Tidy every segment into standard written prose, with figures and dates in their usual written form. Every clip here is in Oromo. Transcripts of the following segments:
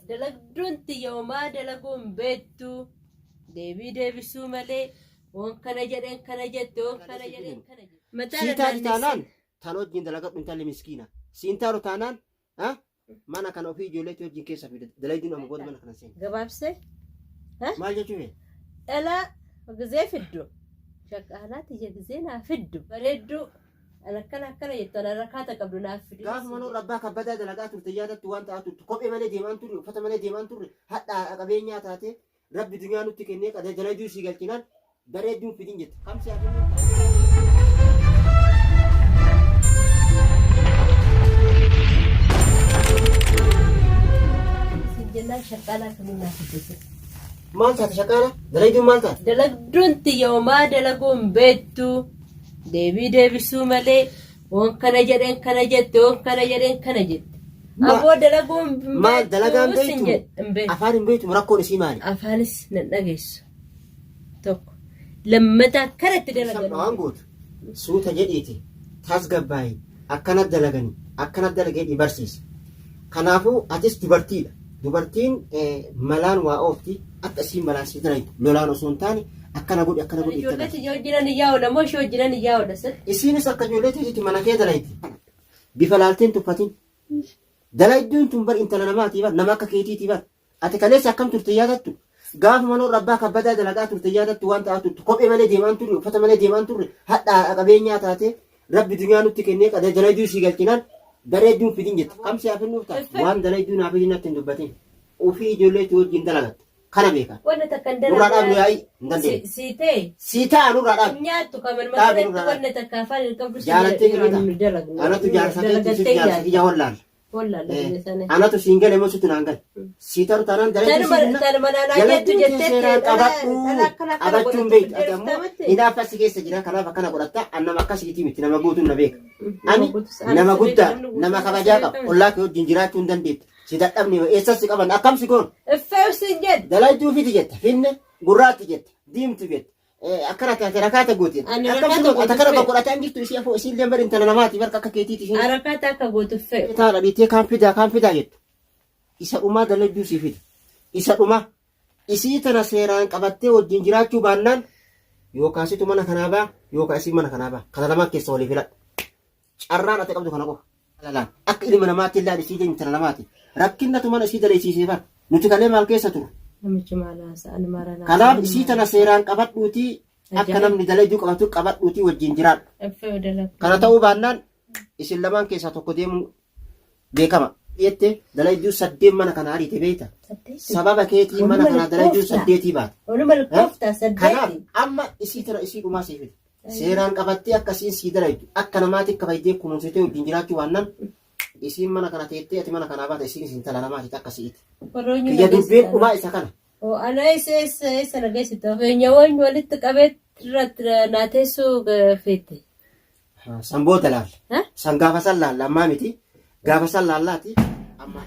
Dalagduun tiyya homaa dalaguu hin beektu. Deebii deebisuu malee waan kana jedheen kana jette waan kana jedheen kana jette. Mataa Sii taati taanaan naannessine. tan wajjin dalagadhu intalli miskiina. Siin taaru taanaan ha? mana kana ofii ijoolleetti wajjin keessa fide dalayduun amma booda mana kana seeni. Gabaabsee Maal jechuu fee? dhalaa gizee fiddu. Shaqqaalaa tiyya gizee naa fiddu. Bareedduu an akkana akkana jettu an rakaata qabdu naaf fiddu. Gaafa mana warra abbaa kabbadaa dalagaa turte yaadattu waan ta'aa turte kophee malee deemaan turre uffata malee deemaan turre hadhaa qabeenyaa taate Rabbi dunyaa nutti kennee qada dalayduu sii galchinaan bareedduun fidin jette. Kam si hafe? Isin jennaan shaqqaalaa kamiin naaf fiddu. Maal taate shaqaala? Dalayduun maal taate? Dalagduun tiyya homaa dalaguu hin beektu. Deebii deebisuu malee Waan kana jedheen kana jette, waan kana jedheen kana jette. Aboo dalaguu hin Maal dalagaan beektu sin beektu? jedhe hin beektu. Afaan hin beektu rakkoon isii maali? Afaanis nan dhageessu. Tokko. Lammataa akkana itti Salphaa dalagan. waan gootu suuta jedhiiti tasgabbaa'i akkana dalagani akkana dalagee jedhii barsiisi. Kanaafuu atis dubartiidha. Dubartiin malaan waa oofti akka isiin malaan si dalaytu lolaan osoo hin taane akkana godhi akkana godhi itti Ijoollee agarsiisi. tiyya wajjinan iyyaa oola moo ishee wajjinan iyyaa oola sir? Isiinis akka ijoollee teetitti mana kee dalayti. Bifa laalteen tuffatin. Dalayduun tun bar intala namaatii bar nama akka keetiitii bar. Ati kaleessa akkam turte yaadattu? Gaafa mana warra abbaa kabbadaa dalagaa turte yaadattu waan ta'aa turte kophee malee deemaan turre uffata malee deemaan turre hadhaa qabeenyaa taatee Rabbi dunyaa nutti kennee qada dalayduu sii galchinaan bareedduun fidin jette. Kam si hafinnuuf ta'a? Waan dalayduu naa fidin natti hin dubbatin. Ufii ijoollee itti wajjin dalagatta. Kana beeka. Wanna takka hin Nurraa dhaabnu dalagaa. yaa'ii hin dandeenye. Si ta'e Sii ta'a nurraa dhaabi. nyaattu kaman Dhaabi makalatti nurraa dhaabi. wanna takka afaan hin qabdu si Jaalattee jedha kennita. dalagnu. Anatu jaarsa keetti situ Dalagattee jaarsa nyaata. kiyya wallaala. Wallaala biyya sana. Anatu siin gale moo situ naan gale. Sii taru taanaan dalayduu sii Tanuma finna. tanuma naanaa jettu Jaladduun kee jettetti seeraan dhala qabadhu. dhala akkana akkana Qabachuun godhattu beektu. Ati fiddee ammoo dhuftaa miti. hinaafa si keessa jira kanaaf akkana godhatta. An nama akkasiitii miti nama guutuun na beeka. Nama Ani guutus anis nama si beeka guddaa namni guutuun nama si kabajaa qaba. beeka miti. Ollaa kee wajjin jiraachuu hin dandeettu. Si dadhabne eessas si qaban akkam si goon. Iffee siin jedhe. Dalayduu fidi jetta. Finne gurraatti jetta. Diimtu jetta. Akkana taate rakaata goote. Ani Akkam rakaata si goota? Ati akkana gootu godhataa hin jirtu isii afoo isii illee bari intala namaati barka akka keetiiti isiin. Rakaata akka gootu fe'u. Taadha dhiitee kaan fidaa kaan fidaa jettu. Isa dhumaa daladduu sii fida. Isa dhumaa. Isii tana seeraan qabattee wajjin jiraachuu baannaan yookaan situ mana kanaa baa yookaan isiin mana kanaa baa. Kana lamaan keessa walii filadhu. Carraan ati qabdu kana qofa. Lalaan akka ilma namaatti illaan isii intala namaati. Rakkinnatu mana isii dalaysiisee bara. Nuti kalee maal keessa turre. Namichi maal haasa'an maranaa. Kanaaf isii tana seeraan qabadhuutii akka namni dalayduu qabatu qabadhuutii wajjin jiraadhu. Effee dalagu. Kana ta'uu baannaan isin lamaan keessaa tokko deemuu beekama. Jette dalayduu saddeen mana kana ariite beekta. Sababa keetii mana Waluma kana dalayduu lakkoofta. saddeetii baate. Waluma lakkoofta Kanaaf saddeeti. amma isii tana isii dhumaa siif fida. Seeraan qabattee akka isiin sii dalaydu akka namaatti kabajdee kunuunsitee wajjin jiraachuu baannaan isiin mana kana teettee ati mana kanaa baata isiin isin tala namaati akka si'iti. Warroonni Kiyya dubbiin nageessitan. dhumaa isa kana. Oo, ana eessa eessa eessa nageessita? Feenya waan walitti qabee irratti naa teessuu feete. San booda laalla. Ha? San gaafa san laalla ammaa miti. Gaafa san laallaati amma.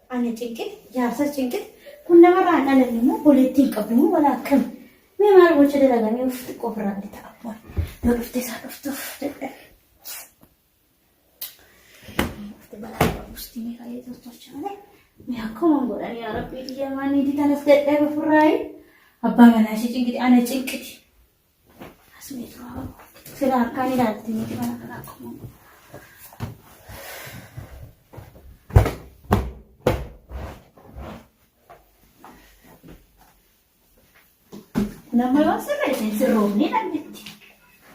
Ana cinqit, jaarsa cinqit, kun namarraa hin dhalanne immoo boleettii hin qabdu moo walaa akkami? Mee maal gocha dalagamee of xiqqoo ofirraa gadi ta'a abbaan. Yoo dhufte isaa dhuftuuf dadhabe. Dhufte balaa busti mee kaayee tolcha malee. Mee akkuma godhan yaa rabbii kiyya maanii tanas dadhabe ofirraayi. Abbaa manaa ishee cinqiti ana cinqiti. Asmee turaa sila harkaan ilaalti miti mana kana akkuma. Kun amma yoo sirreesse hin sirroofne dhabnetti.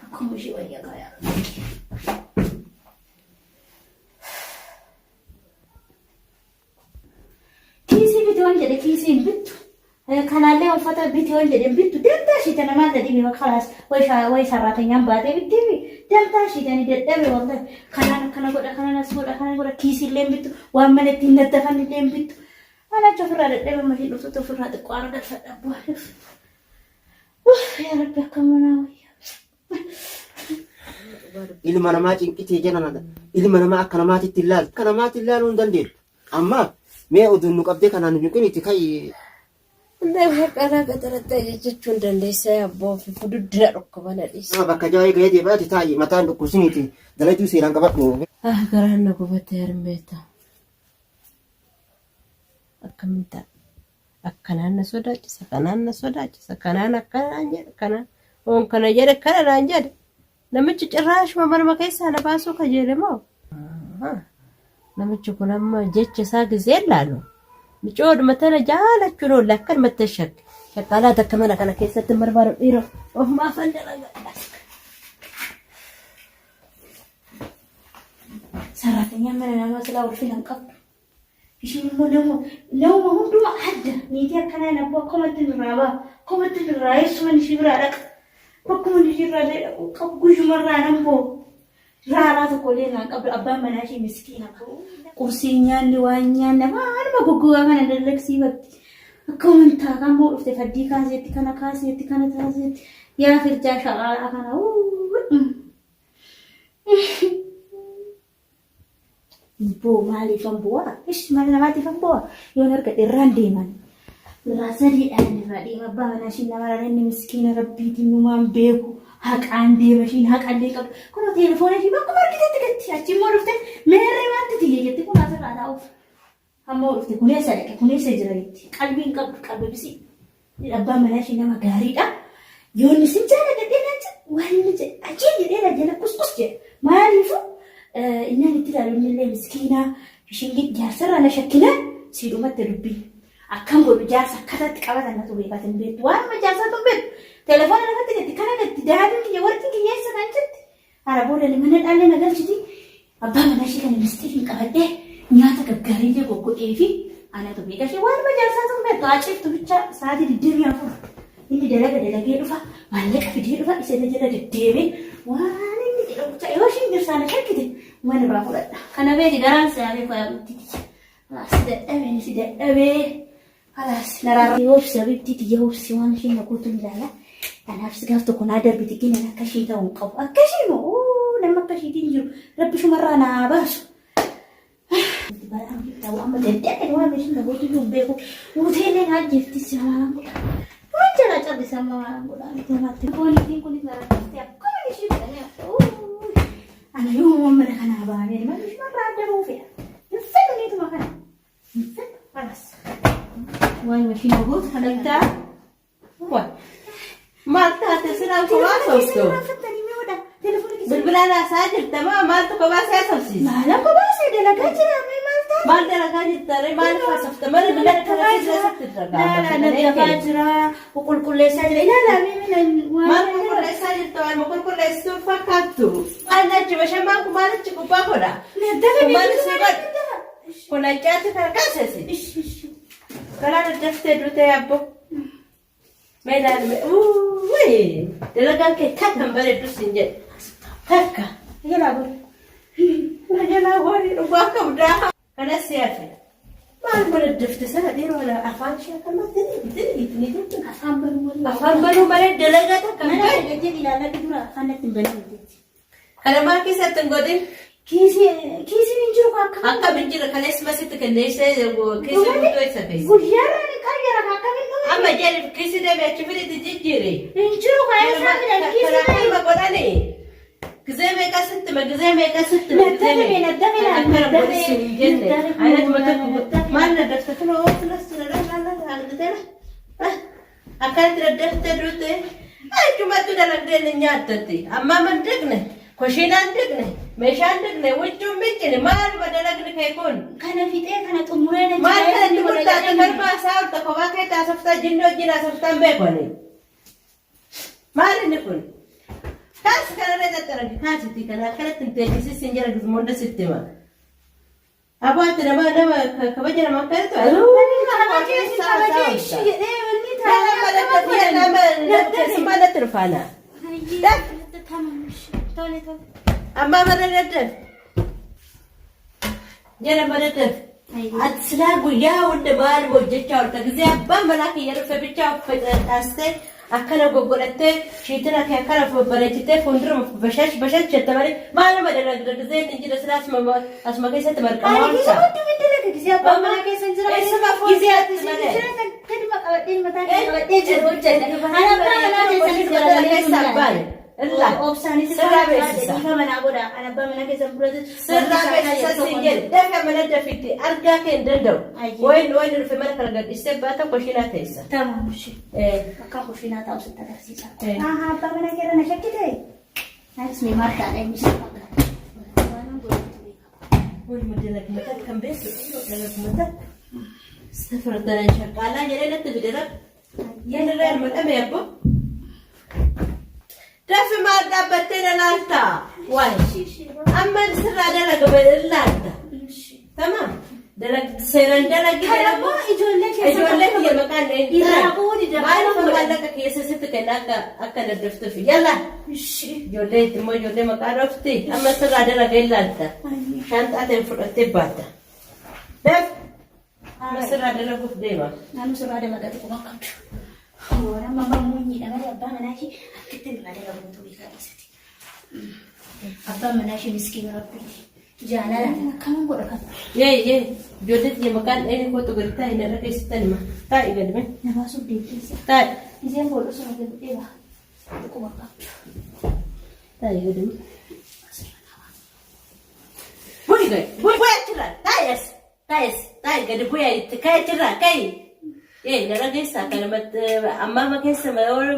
Akkuma ishee wayya kaayaa. Kiisii biti waan jedhe kiisii hin bittu. Kanaallee uffata biti waan jedhe hin bittu. Dantaa ishii tana maal dhadhime kalaas way sarraatanyaan baatee bittiifi dantaa ishii tani dadhabe wallahi. Kanaan akkana godha kanaan as godha kanaan godha kiisii illee hin bittu waan mana ittiin daddafan illee hin bittu. Ana achi ofirraa dadhabe amma isheen dhuftutti ofirraa xiqqoo aara galfadha bu'aa. Yaa Rabbi akka manaa wayya. Ilma namaa cinqitee jala naga. Ilma namaa akka namaatitti hin laaltu. Akka namaatti hin laaluu hin dandeettu. Amma mee oduun nu qabdee kanaan nu cinqiniiti ka'i. Hundee harqalaa qaxarattee jechuu hin dandeessa abboo fi fududdina dhukkuba na dhiisa. Nama bakka jaa'ee gahee deebi'aati taa'i mataan dhukkubsiniiti dalayduu seeraan qabadhu. Ah garaan na gubate harmeeta. Akkamiin ta'a? Akkanaan na sodaachisa, kanaan na sodaachisa, kanaan akkanaan jedhe, kanaan oon kana jedhe, kana naan jedhe. Namichi cirraashuma manuma keessaa na baasuu kajeele moo? Namichi kun amma jecha isaa gizee laalu. Micoodhuma tana jaalachuun oolle akkanumatti shakke. Shaqqaalaa takka mana kana keessatti hin barbaadu dhiiroo. Ofumaa afaan dalagadha. Sarratanyaan mana namaa silaa ulfina hin qabdu. Ishiin immoo nama nama hundumaa adda niitii akkanaa nabboo akkamatti nurraa ba'a akkamatti nurraa eessuman ishii biraa dhaqa bakkuma ishii irraa illee dhaquu qabu guyyumarraa nan boo raaraa tokko illee naan qabdu abbaan manaa ishii miskiina qursii nyaanni waan nyaanne waanuma goggogaa kana dallagsiifatti akka amantaa kan boo dhufte faddii kaaseetti kana kaaseetti kana taaseetti yaa firjaa shaqaalaa kana uuu. Boo maaliifan bu'aa? Ish mana namaatiifan bu'aa? Yoon argadhe irraan deeman. Irraa sadiidhaan irraa deema. Abbaa manaa ishiin nama rara inni miskiina rabbiitiin numaan beeku. Haqaan deema ishiin haqallee qabdu. Kunoo telefoona ishii bakkuma argitetti gatti. Achi immoo dhufte meerree maanti tiyya jetti kun asirraa taa'uuf. Ammoo dhufte kun eessa dhaqe kun eessa jira jetti. Qalbii hin qabdu qalbi bisii. Abbaan manaa ishee nama gaariidha. Yoo inni sin jaaladha jedhee naan jedhe waan inni jedhe ajee jedhee na jala kuskus jedhe. Maaliifuu inni ani itti ilaalu inni illee miskiinaa ishiin jaarsarraa na shakkinaan sii dhumatte dubbii. Akkam godhu jaarsa akkataatti qabatan natu beekaati hin beektu. Waanuma jaarsaatu hin beektu. Telefoona lafatti gatti kana gatti daadhiin kiyya warqiin kiyya eessa kan jetti. Hara booda mana dhaallee na galchiti. Abbaa manaa ishee kana mistiitiin qabadhee nyaata gaggaarii illee goggodhee fi anatu beeka ishee waanuma jaarsaatu hin beektu. Haa ciiftu bicha sa'aatii 24 inni dalaga dalagee dhufa maallaqa fidee dhufa isa irra jala deddeemee waan inni jedhu bicha yoo isheen jirsaa na shakkite waan irraa fudhadha. Kana beeki garaan si haa beeku yaa bultii. Si dadhabee si dadhabee. Kalaas naraarra obsi habibtii tiyya obsi waan isheen na gootu ilaala. Kanaaf si gaaf tokko naa darbiti gina akka ishee ta'uu hin qabu. Akka ishee moo uu nama akka isheetiin jiru rabbi shumarraa naa baasu. Balaan ta'u amma dadhabee waan isheen na gootu iyyuu hin beeku. Uteellee naa ajjeefti si waan godha. Waan jalaa callisa amma waan godha. Namaatti fooniitiin kunis na rakkaftee akkuma ishee godhanii akka Ana yoo mana kanaa baanee manni shumarraa adda ba'uu fedha. Hin fedhu niituma kana. Waan makiina gootu kanattaa. Maal taate silaa kophaa sooftu? Bilbilaan haasaa jirta maa maaltu kophaa si haasofsiisa? Maala kophaa si dalagaa jira mee maal taate? Maal dalagaa jirta ree maal haasofta? Mana bilbila kana si keessatti Laala nagafaa jira qulqulleessaa jira ilaalaa mee mina Maal qulqulleessaa jirta waan qulqulleessituu fakkaattu? Maal achi bashammaan kun maal achi gubbaa godha? Maal si godha? Kun ancaatti kana kaasesi. Karaa daddaftee duutee abbo. Mee ilaali mee. Uuuy! Dalagaan kee takka hin bareeddu siin jedhe. Takka. Jalaa godhi. Na jalaa godhi dhugaa qabdaa. Kanas si hafe. Maal mana daddafte sana dhiiroo afaan ishee akkanumatti ni ni ni Afaan banuu malee. Afaan banuu malee dalagaa takka hin Mana bareeddu. gajjee ilaalladhu dura afaan natti hin banin jetti. Kana maal keessatti hin godhin? Kiisiin hin jiru akka Akka hin jira kaleessuma sitti kennee ishee kiisii guutuu isa keessa. Guyyaarra ni qayyara akkamiin dhume. Amma jedhi kiisii deemee achi fiditi jijjiiri. Hin jiru kaa eessaa fidan kiisii Kana ta'e. amma godhani. Gizee meeqa sitti ma gizee meeqa sitti ma gizee Naddafe meeqa. naddafe Akkana godhi siin hin jenne. naddafe Ayinatuma tokko naddafe. maal naddafte tuna oofna suna argiteera. Akkanatti daddaftee duute achumatti dalagdee ni nyaattatti. Ammaa man dhiqne, kushiinaan dhiqne, meeshaan dhiqne, huccuun miccine maaluma dalagni kee kun? Kana fixee kana xumuree na Maal jira, kanatti inni godha murtaa'e jedhee garba isaa olta kophaa kee taasiftaa jinni wajjin haasoftaa hin beeku ani. Maal inni kun? Kaasi kanarra xaxxaragi kaasiti kana akkanatti hin teechisisin jala gizmoonda sitti hima. Aboo ati nama nama kabaja nama akkanatti Kabajee si kabajee ishii jedhee wanni Keessummaa natti dhufaana. Tole tole. Ammaa mana daddaf. Jala mana daddaf. Ati silaa guyyaa hunda maal hojjechaa oolta? Gizee abbaan manaa kiyya dhufe bichaa uffata akkana goggodhattee shiitina kee akkana babbareechitee fuuldura bashash bashash jette malee maaluma dalagda gizee inni jira silaa asuma keessatti marqamaa Ani oolta. hundi hundi gisee abbaan manaa keessa hin jira. Eessuma Gisee fuudhee ati malee. jira gaduma qabadhee mataa kee qabadhee jiru hojjedha. Ani abbaa manaa keessa hin jira malee Keessaa baane. Illaa. Obsaanis Sirraa beeksisa. Dhiifama naa godha. Ani abbaa manaa keessan biratti. Sirraa beeksisa siin jedhe dafa mana dafitti argaa kee hin danda'u. Ayyee. Wayin wayin dhufe mana kana gadhiistee baata koshinaa teessa. Tamam ishee. Akka kushiinaa taa'u sitti agarsiisa. Ahaa abbaa manaa keerra na shakkite. Anis mee Maartaadha inni si fakkaata. Waan godhatu beekama. Waluma dalagmata kan beektu dalagmata. Safartan shaqaalaa jedhee natti fide rabbi. Yan irraa ilma dhame abbo. Dafi maal dhaabbattee na laalta? Waay. Amma sirraa dalaga laalta. Tamam. Dalag seeraan dalagi Kanammoo ijoollee keessa Ijoollee kiyya maqaan Irraa bu'uu dida. Maaliif maallaqa keessa sitti kenna akka akka daddaftuuf yalla. Ijoollee itti immoo ijoollee maqaa dhoofti. Amma sirraa dalaga ilaalta. Shaanxaa ta'e fudhattee baata. Daf. Amma sirraa dalaguuf deema. Naannoo sirraa dalagatu quba qabdu. Nama mammuunyiidha malee abbaa manaa ishee akkitti irraa dalaguutu beekaa keessatti. Abbaan manaa ishee miskiina rabbiiti. Jaalala akkaman godha kan. Yee yee ijoollee kiyya maqaan dhahee kootu gadi taa'i narra keessatti nima. Taa'i gadi mee. Na baasuuf deemteessa. Taa'i. Isheen boodhu sana gadi dheeraa. Quba qabdu. Taa'i gadi mee. Bu'i gadi. Bu'i bu'i achirraa. Taa'i as. Taa'i as. Taa'i gadi bu'i itti ka'e achirraa ka'i. Yee narra keessaa kana ammaama keessa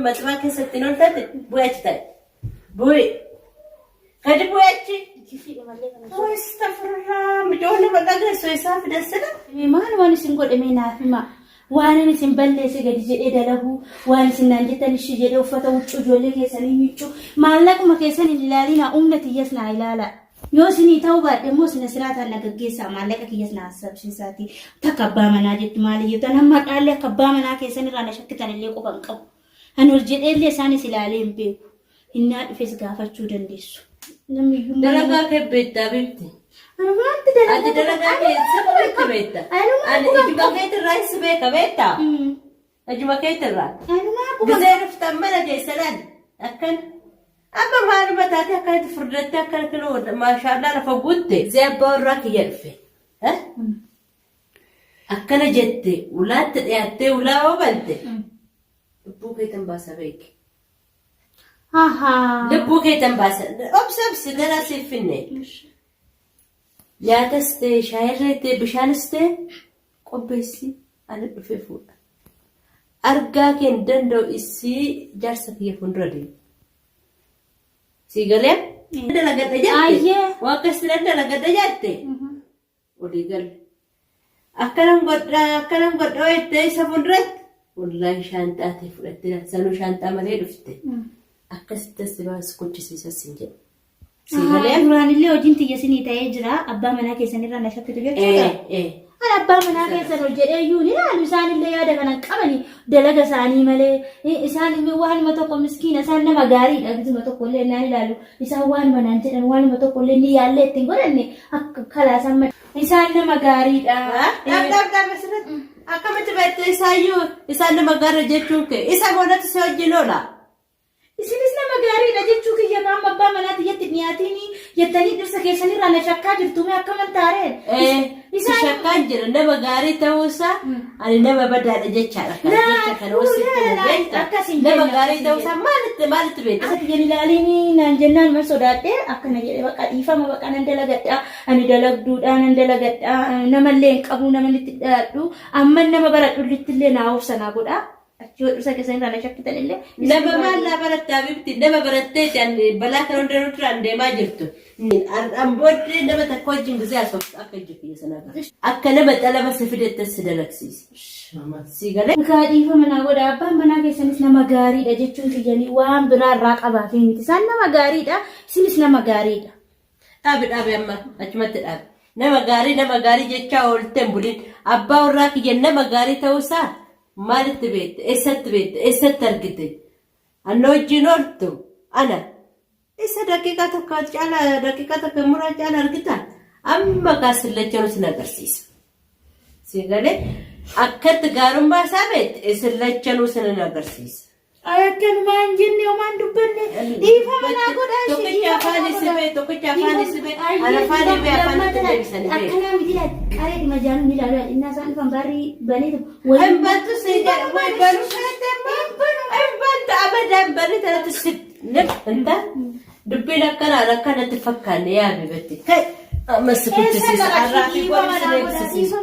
maxxanaa keessatti hin ooltate bu'i achi taa'i. Bu'i. Gadi bu'i achi. Astagfirullah. Mijoon nama dhageessu isaa fidassina. Maal waan isin godhe mee naaf hima. Waan ani isin balleesse gadi jedhee dalaguu, waan isin naan jettan ishii jedhee uffata huccuu ijoollee keessanii miiccuu, maallaquma keessan hin ilaalinaa humna tiyyas naa ilaala. Yoo isinii ta'uu baadhe immoo isin asiraataan na gaggeessaa maallaqa kiyyas naa hassabsiisaati. Takka abbaa manaa jettu maali jettan hamma dhaallee akka abbaa manaa keessan irraa na shakkitan illee quba hin qabu. Ani ol jedhee illee isaanis ilaalee hin beeku. Innaa dhufes gaafachuu dandeessu. Namni iyyuu Dalagaa kee beektaa beekti. Ani wanti dalagaa Ati dalagaa kee sirriitti beekta. Ani ijuma keetirraa si beeka beektaa? Ijuma keetirraa. Anumaa quba Gizee dhuftan mana keessanaan akkan amma maaluma taate akkanatti furdattee akkana kinoo maashaallaa lafa guutte. Gizee abbaa warraa kiyya dhufe. Akkana jette ulaatti dhiyaattee ulaa yoo balte lubbuu keetan baasa beeki. Ahaa. Lubbuu keetan baasa. Obsi obsi gara siif finne. Nyaatas ta'e shaayirree ta'e bishaanis ta'e qopheessi ani dhufee fuudha. Argaa kee hin danda'u isii jaarsa kiyya fuuldura deema. Sii galee? Dalagadha jette. Ayyee. Waan akkasii dalagadha jette. Olii galle. Akkanan godha akkanan godha jettee isa fuulduratti wallaahi shaanxaa ta'e fudhattee sanuu shaanxaa malee dhufte. Akkasitti as baas kuchisiisa siin jedhe. Sii galee? Duraan illee hojiin tiyya isinii ta'ee jira. Abbaa manaa keessan irraa na shakkitu jechuudha. Ee ee. Ani abbaa manaa keessan ol jedhee iyyuu ni ilaalu. Isaan illee yaada kana hin qabani. Dalaga isaanii malee. Isaan illee waanuma tokko miskiina. Isaan nama gaariidha. Gizuma tokko illee naan ilaalu. Isaan waanuma naan jedhan waanuma tokko illee ni yaallee ittiin godhanne akka kalaasan Isaan nama gaariidha. Dhab dhab dhab asirratti akkamitti beekte isaayyuu isaan nama gaarii jechuun kee isa boonatti si wajjin oola. Isinis nama gaariidha jechuu kiyya qaama abbaa manaati jetti dhiyaatiin jettanii dhirsa keessanirraa na shakkaa jirtu mee akkaman taaree? Si shakkaan jira nama gaarii ta'uusaa ani nama badaadha jechaadha. Kana jecha kana wasitti laa, beekta. akkas hin Nama jenne, gaarii akkas hin ta'uusaa maalitti maalitti beekta? Ati jedhi ilaaliin naan jennaan man sodaadhe akkana jedhe baqa dhiifama baqa nan dalagadha ani dalagduudha nan dalagadha namallee hin qabu nama itti dhaadhu amma nama baradhu illee naa obsa naa godha achi yoo dhirsa keessan irraa na shakkitan illee Nama maallaa baratte habibti nama barattee balaa kana hunda duraan deemaa jirtu. Har'aan booddee nama takka wajjin gisee haasoftu akka ija kiyya sanaa gara. Akka nama xalaba si fidette si dalagsiisa. Si galee? Egaa dhiifama naa godha abbaan manaa keessanis nama gaariidha jechuun kiyyanii waan biraa irraa qabaafii miti isaan nama gaariidha isinis nama gaariidha. Dhaabi dhaabi amma achumatti dhaabi. Nama gaarii nama gaarii jechaa ooltee hin bulin. Abbaa warraa kiyya nama gaarii ta'uusaa maalitti beekte? Eessatti beekte? Eessatti argite? Anna wajjin ooltu ana. Isa daqiiqaa tokko caala daqiiqaa tokko muraa caala argita. Amma kaasillachanuu sin agarsiisa. Si galee akkatti gaarummaa isaa beekte isin sin agarsiisa. Ay akkanumaa hin jenne homaan dubbanne dhiifama naa godha ishee Tokkicha afaan isi bee tokkicha afaan isi bee ana afaan bee afaan itti deebisanii bee. Akkanaa miti laal qaree dhuma jaanu ni ilaalu innaa isaan dhufan baarrii baneetu Hin bantu si jedhu way banu feete immoo hin bantu. Tanatti abadaan barri tanatti si inta dubbiin akkanaan akkanatti fakkaanne yaa bibatti. Kai amma si kuchisiisa arraa fi boru si beeksisiisa.